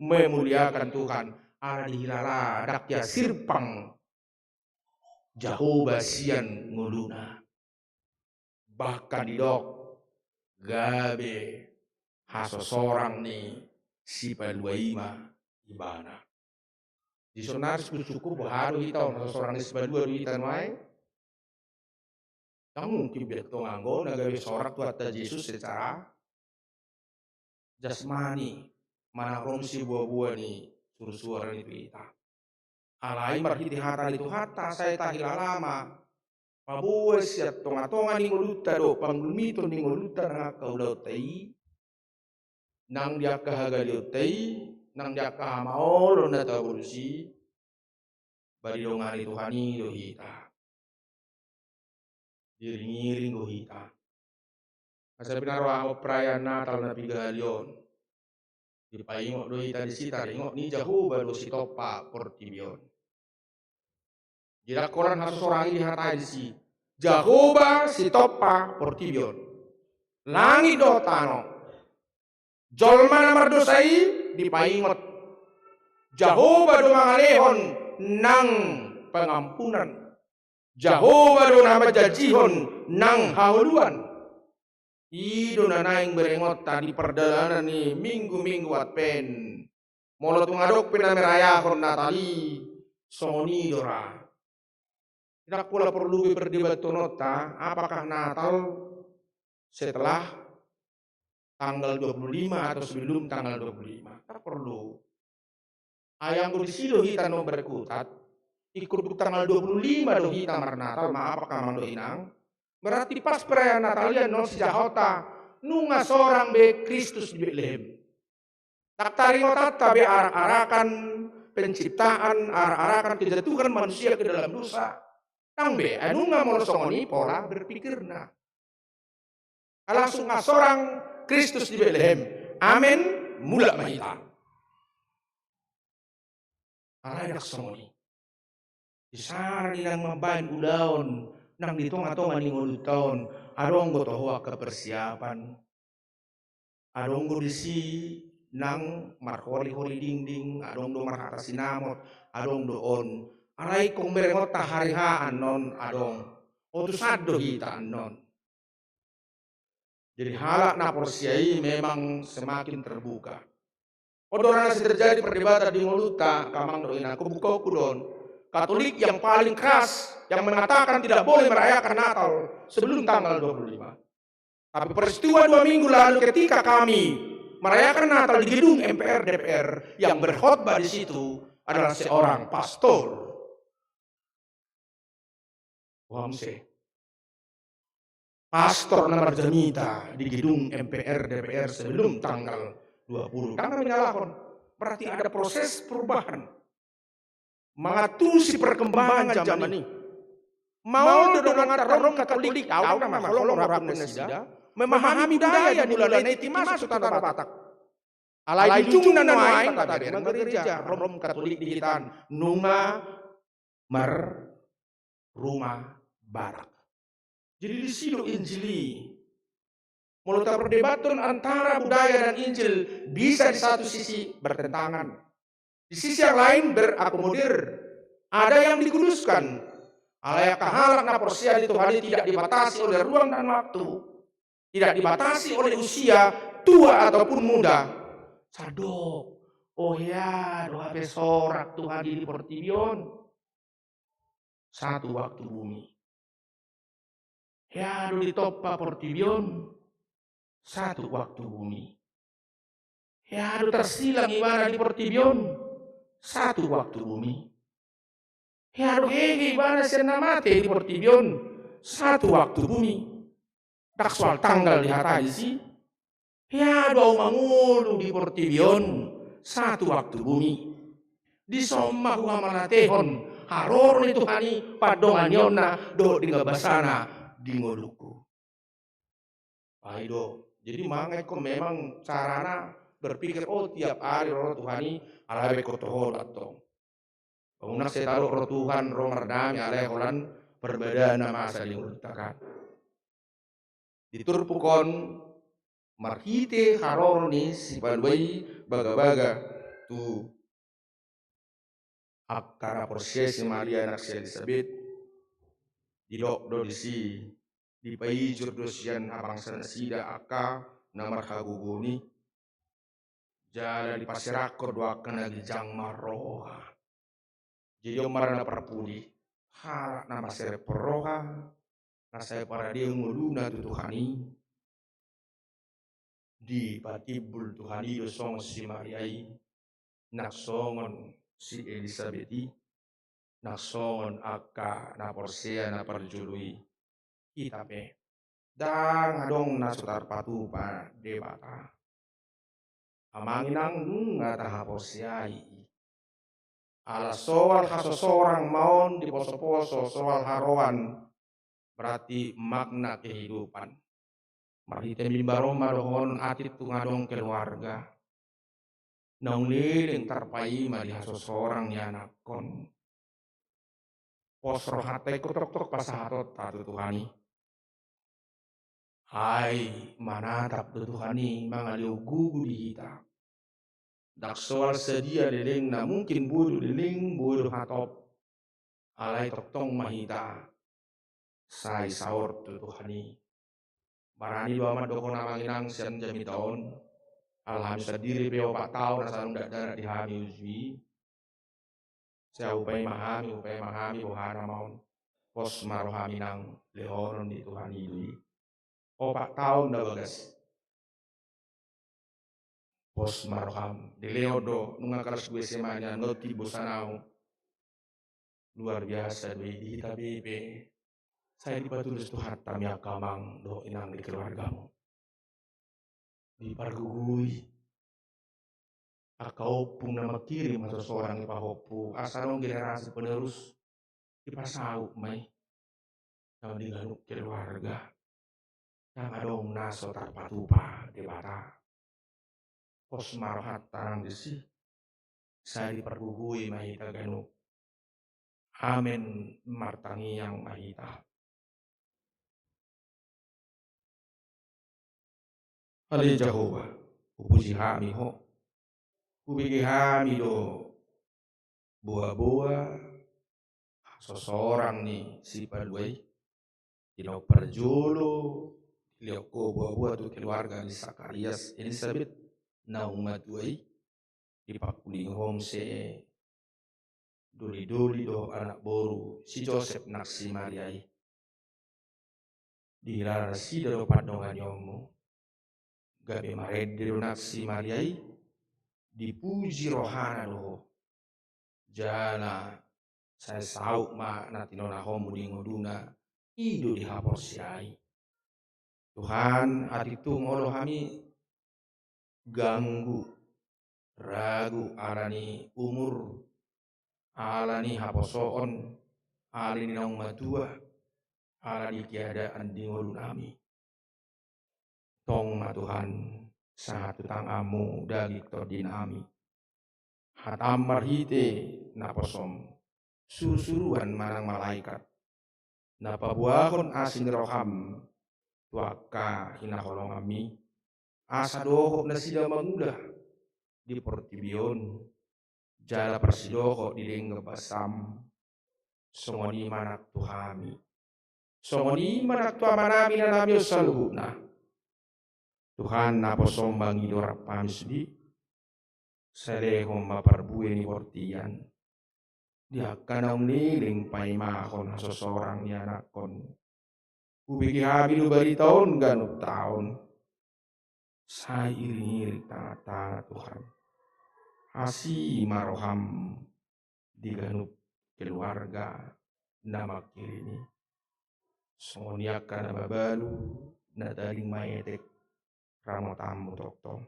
memuliakan Tuhan, ala dihilala ndang ia sirpang Jahowa sian ngoluna. Bahkan didok gabe hasosorang ni Sipalua i ma ibana. Di son nari sungkun-sungkun boha do hita on, hasosorang ni Sipalua do hita nuaeng? Ndang mungkin be tong anggo na gabe sorat Tuhanta Jesus secara jasmani, manang ro muse boa-boa ni surusuar i tu hita. Alai marhite hata ni Tuhanta sai tahilala ma, paboa sian tonga-tonga ni ngolunta do, panggulmiton ni ngolunta nang angka ulaonta i, nang di angka hagalionta i, nang di angka hamaolon na tabolus i, ba didongani Tuhan i do hita. Diiring-iring do hita. Asa pinarrohahon perayaan Natal na piga hali on, dipaingot do hita disi taringot ni Jahowa do sitompa portibi on. Jadi holan hasosorang i dihatai disi, Jahowa sitompa portibi on. Langit dohot tano. Jolma na mardosa i dipaingot. Jahowa do mangalehon nang pangampunan. Jahowa do na manjanjihon nang hangoluan. I do na naeng berengonta di pardalanan ni minggu-minggu Advent. Molo tung adong pe na merayahon Natal i, songon i do ra. Ndang pola porlu be perdebatononta, apakah Natal setelah tanggal dua puluh lima atau sebelum tanggal dua puluh lima? Ndang porlu. Ai anggo disi do hita nuaeng berkutat, ingkon dung tanggal dua puluh lima do hita marnatal, ma apakah amang dohot inang? Berarti pas perayaan Natal i annon sijahaonta, nunga sorang be Kristus di Betlehem. Ndang taringotanta be arak-arakan penciptaan, arak-arakan kejatuhan manusia ke dalam dosa. Ndang be, ai nunga molo songon i pola berpikirna. Langsung nunga sorang Kristus di Betlehem. Amen, mulak ma hita. Alai ndang songon i. Di sada ni na mambahen ulaon nang di tonga-tonga ni ngolunta on, adong do toho angka persiapan. Adong do disi nang marholi-holi dingding, adong do marhata sinamot, adong do on Alai ingkon berengonta hari H annon adong. Utusan do hita annon. Jadi halak na porsea i memang semakin terbuka. On do rasa terjadi perdebatan di ngolunta, angka amang dohot inang, kebukaanku do on. Katolik yang paling keras, yang mengatakan tidak boleh merayakan Natal sebelum tanggal dua puluh lima. Tapi peristiwa dua minggu lalu ketika kami merayakan Natal di gedung M P R D P R, yang berkhotbah di situ adalah seorang pastor. Paham se? Pastor na marjamita di gedung M P R D P R sebelum tanggal dua puluh. Dang na menyalahkan. Berarti ada proses perubahan. Mangantusi perkembangan zaman i. Maol do donganta Rom Katolik, au na maholong rap nasida, memahami budaya di mula na i, masuk tu Tanah Batak. Alai di ujungna nuaeng, tabereng ma gereja Rom Katolik di hita on, nunga marrumah Batak. Jadi disi do Injil i. Molo taperdebathon antara budaya dan Injil, bisa di satu sisi bertentangan. Di sisi yang lain berakomodir. Ada yang dikuduskan. Alai angka halak na porsea di Tuhan i tidak dibatasi oleh ruang dan waktu. Tidak dibatasi oleh usia, tua ataupun muda. Sadok, oh ya, do hape sorak Tuhan i di portibi on. Satu waktu bumi. Hea do ditompa portibi on, satu waktu bumi. Hea do tarsilang ibana di portibi on, satu waktu bumi. Hea do hehe ibana sian na mate di portibi on, satu waktu bumi. Dang soal tanggal dihatai disi. Hea do ahu mangolu di portibi on, satu waktu bumi. Dison ma huhamatehon haroro ni Tuhan i, pandonganionna dohot denggan basana di ngolungku. Ai do. Jadi mangankon memang carana berpikir, oh, tiap ari ro Tuhan i, alai baen ho tu holong antong. Unang sai tadok ro Tuhan, ro mardame, alai holan parbadaan na masa di ngolunta kan. Di turpuk on marhite haroro ni Sipalua i bagabaga tu angka na porsea si Maria anak si Elisabet, didok do disi, dipaijur do sian habangsa nasida angka na marhagogoon i. Jala dipaserakhon do angka na ginjang marroha. Jadi on ma ra na parpudi, halak na maserep roha, na sai parade ngoluna tu Tuhan i, dipatimbul Tuhan i do songon si Maria i, nang songon si Elisabet i, nang songon angka na porsea na parjolo i. Hita pe, dang adong na so tarpatupa Debata. Amang inang, nunga tahaporseai i. Ala soal hasosorang ma on diposoposo, soal haroan, berarti makna kehidupan. Marhite mimbar on ma dohonon atik tung adong keluarga. Naung leleng tarpaima di hasosorang ni anakkon. Pos rohanta ingkon toktok pasahatonta tu Tuhan i. Ai manatap do Tuhan i mangalehon gugu di hita. Ndang soal sadia lelengna, mungkin boi do leleng, boi do hatop. Alai tongtong ma hita sai saor tu Tuhan i. Barani do ahu mandok on, amang inang, sian jamita on. Alhami sandiri pe opat taon asa ndang dakdanak di hami uju i. Sai hupaima hami, hupaima hami boha nama on. Pos ma roham, inang, lehonon ni Tuhan i do i. Opat taon na bagas. Pos ma roham. Dilehon do, nunga kelas dua S M A nian, nunga timbo sanau. Luar biasa do i di hita be, be. Sai dipatulus Tuhanta ma i angka amang dohot inang di keluargamu. Dipargogoi angka ompung na mangkirim hasosorang i pahompu, asa adong generasi penerus. Dipasaut ma i. Ndang di ganup keluarga. Ndang adong na so tarpatupa Debata. Pos ma rohanta nang disi. Sai dipargogoi ma hita ganup. Amen. Martangiang ma hita. Ale Jahowa, hupuji hami Ho. Hubege hami do boaboa, hasosorang ni sipalua i, di naung parjolo dilehon Ho boaboa tu keluarga ni Sakarias Elisabet naung matua i, dipangkulingi Ho muse dolidoli dohot anak boru si Josep nang si Maria i. Dihilala nasida do pandonganionmu, gabe marende do nang si Maria i, dipuji rohana do Ho. Jala sai saut ma na tinonahonmu di ngoluna, i do dihaporseai. Tuhan, atik tung olo hami ganggu, ragu ala ni umur, ala ni haposoon, ala ni naung matua, ala ni keadaan di ngolunami. Tong ma Tuhan, sahat tu tanganmu daging tondinami. Hatam marhite naposom, surusuruan manang malaikat, na paboahon asi ni roham tu angka hinaholonganmi, asa dohot nasida mangula di portibi on, jala parsidohot di denggan basam. Songon i ma nang tu hami. Songon i ma nang tu amanami na nami on saluhutna. Tuhan, naposom, mangido rap hami sude, sai lehon ma parbue ni bortian di angka naung leleng paimahon hasosorang ni anakkon. Hubege hami do barita on ganup taon. Sai iringiring tangan-tangan, Tuhan. Asi ma roham di ganup keluarga na mangkirim i. Songon i angka na mabalu, na tading maetek, ramotanmu tongtong.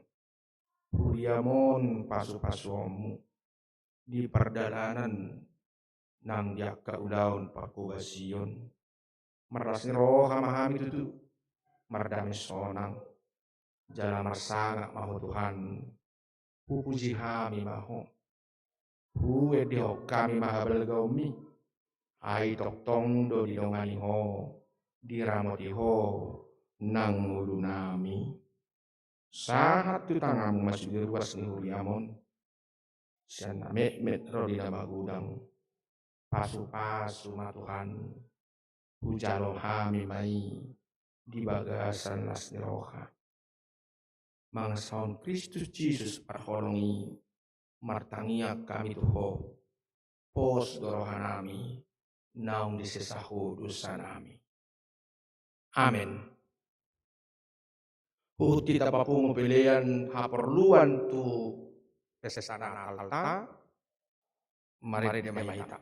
Huriam on pasupasuonmu di pardalanan nang di angka ulaon pangkobasion. Marlas ni roha ma hami tutu, mardame sonang, jala marsangap ma Ho Tuhan. Hupuji hami ma Ho. Huendehon hami ma habalgaonmi. Ai tongtong do didongani Ho, diramoti Ho nang ngolunami. Sahat tu tanganmu ma sude ruas ni huriam on. Sian na metmet ro di na magodang. Pasupasu ma Tuhan. Hujalo hami ma i di bagasan las ni roha. Mangasahon Kristus Jesus parholong i, martangiang hami tu Ho. Pos do rohanami naung disesa Ho dosanami. Amen. Huhut hita papungu pelean haporluan tu pesesaan Natalta, marende ma hita.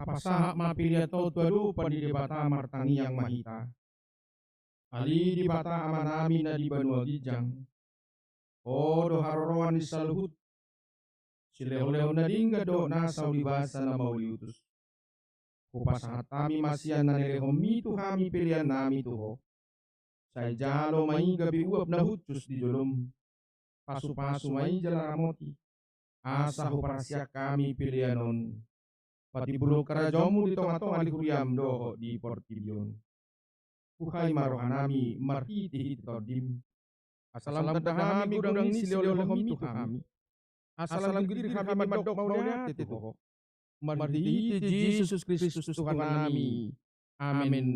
Pasahat ma pelean on tu adopan ni Debata, martangiang ma hita. Ale Debata Amanami na di banua ginjang, Ho do haroroan ni saluhut. Silehonlehon na denggan dohot nasa ulibasa na mauliutus, hupasahat hami ma sian na nilehonmi tu hami peleannami tu Ho. Sai jalo ma i gabe uap na hushus di jolom. Pasupasu ma i jala ramoti, asa huparsian hami pelean on patimbulhon harajaonmu di tongatonga ni huriam dohot di portibi on. Buhai ma rohanami marhitehite Tondim, asa lam tanda hami godang ni silehonlehonmi tu hami, asa lam girgir hami mandok mauliate tu Ho. Marhitehite Jesus Kristus Tuhannami. Amen.